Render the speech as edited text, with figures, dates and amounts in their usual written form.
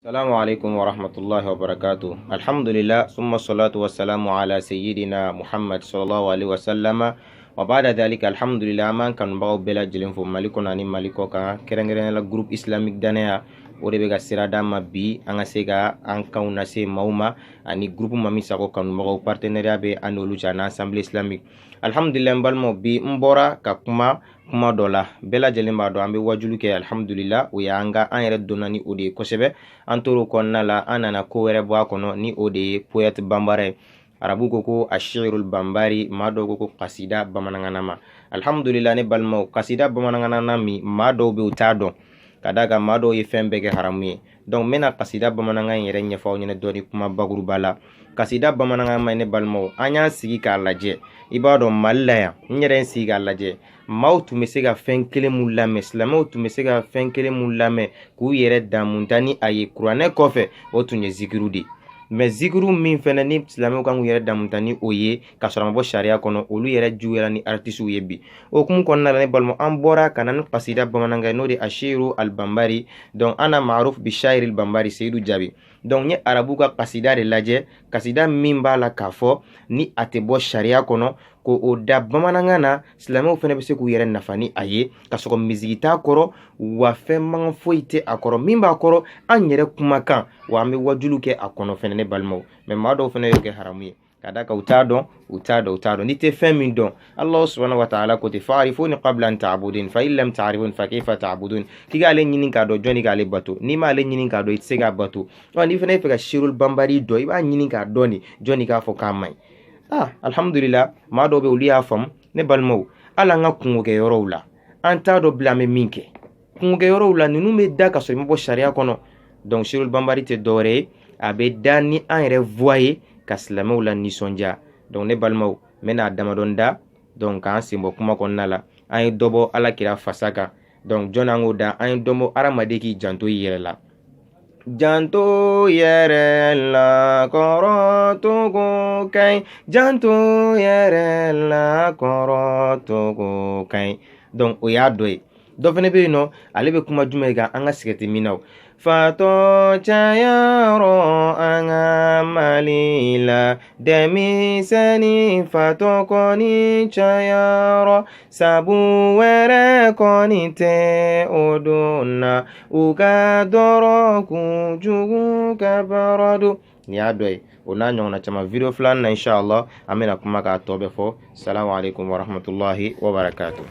Salamu alaikum wa rahmatullahi wa barakatuh. Alhamdulillah, summa salatu wa salamu ala sayyidina Muhammad sallallahu alaihi wa sallama. Wa ba'da dhalika, alhamdulillah, an b'an kanubagaw bɛɛ lajɛlen fo Mali kɔnɔ ani Mali kɔ kan, kɛrɛnkɛrɛnnenya la groupe islamique Danaya, o de bɛ ka sira d'an ma bi an ka se ka an kanw lase maaw ma, ani groupe Mami Sako kanubagaw, partenariat bɛ an n'olu cɛ ani Assemblée islamique. Alhamdulillah, n balimaw, bi n bɔra ka kuma kuma dɔ la, bɛɛ lajɛlen b'a dɔn an bɛ wajulu kɛ. Alhamdulillah, o y'an ka an yɛrɛ donna ni o de ye kosɛbɛ. An tor'o kɔnɔna la, an nana ko wɛrɛ bɔ a kɔnɔ, ni o de ye poète banbara ye. Arabu ko ko ashirul banbari, maa dɔw ko ko kasida bamanankan ma. Alhamdulillah, ne balimaw, kasida bamanankan na min, maa dɔw bɛ u t'a dɔn, ka d'a kan maa dɔw ye fɛn bɛɛ kɛ haramu ye. Donc n bɛna kasida bamanankan in yɛrɛ ɲɛfɔ aw ɲɛna dɔɔni kuma bakuruba la. Kasida bamanankan ma, ne balimaw, an y'an sigi k'a lajɛ. I b'a dɔn, Mali la yan, n yɛrɛ ye n sigi k'a lajɛ, maaw tun bɛ se ka fɛn kelen mun lamɛn, silamɛw tun bɛ se ka fɛn kelen mun lamɛn k'u yɛrɛ damunta ni a ye kuranɛ kɔfɛ, o tun ye zikiru de ye. Mais zikiru min fɛnɛ ni silamɛw kan k'u yɛrɛ damunta ni o ye ka sɔrɔ a ma bɔ sariya kɔnɔ, olu yɛrɛ juguyara ni artisiw ye bi. O hukumu kɔnɔna la, ne balima, an bɔra ka na ni kasida bamanankan ye, n'o de ye ashiru albanbari. Donc ana maruf bi shairi banbari Seyidu Jaabi. Donc n ye arabu ka kasida de lajɛ, kasida min b'a la k'a fɔ ni a tɛ bɔ sariya kɔnɔ, ko o da bamanankan na, silamɛw fɛnɛ bɛ se k'u yɛrɛ nafa ni a ye, ka sɔrɔ misigi t'a kɔrɔ, wa fɛn mankan foyi tɛ a kɔrɔ. Min b'a kɔrɔ, an yɛrɛ kumakan, wa an bɛ wajulu kɛ a kɔnɔ fɛnɛ, ne balimaw. Mais maa dɔw fɛnɛ y'o kɛ haramu ye, ka d'a kan u t'a dɔn, u t'a dɔn, u t'a dɔn. N'i tɛ fɛn min dɔn, Allah subhanahu wa ta'ala ko ten: fa'arifuni qabla an ta'budun, fa in lam ta'rifuni fa kayfa ta'budun. K'i k'ale ɲini k'a dɔn, jɔnni k'ale bato? N'i m'ale ɲini k'a dɔn, i tɛ se k'a bato. Ɔ n'i fana fɛ ka shirul banbari dɔn, i b'a ɲini k'a dɔn de, jɔnni k'a fɔ k'a man ɲi. Ah, alhamdulillah, maa dɔw bɛ, olu y'a faamu. Ne balimaw, hali an ka kungokɛyɔrɔw la, an t'a dɔn bilen an bɛ min kɛ kungokɛyɔrɔw la. Ninnu bɛ da ka sɔrɔ i ma bɔ sariya kɔnɔ. Donc shirul banbari tɛ dɔwɛrɛ ye, a bɛ da ni an yɛrɛ voix ye ka silamɛw la nisɔndiya. Donc ne balimaw, n bɛna damadɔni da, donc k'an sen bɔ kuma kɔnɔna la. An ye dɔ bɔ ala kira fasa kan. Donc jɔn an k'o da? An ye dɔ bɔ hadamaden k'i janto i yɛrɛ la, janto yɛrɛ la kɔrɔ togo ka ɲi, janto yɛrɛ la kɔrɔ togo ka ɲi. Donc o y'a dɔ ye. Dɔ fɛnɛ bɛ yen nɔ, ale bɛ kuma jumɛn kan? An ka sigɛriti minnaw fatɔ cayarɔ an ka Mali la, denmisɛnnin fatɔ kɔni cayarɔ, sabu wɛrɛ kɔni tɛ o don na, u ka dɔrɔn kojugu ka baara don. Nin y'a dɔ ye, o n'a ɲɔgɔnna caman. Video filanan na, inshallah, an bɛna kuma k'a tɔ bɛɛ fɔ. Salamu alaikum warahmatullahi wabarakatuh.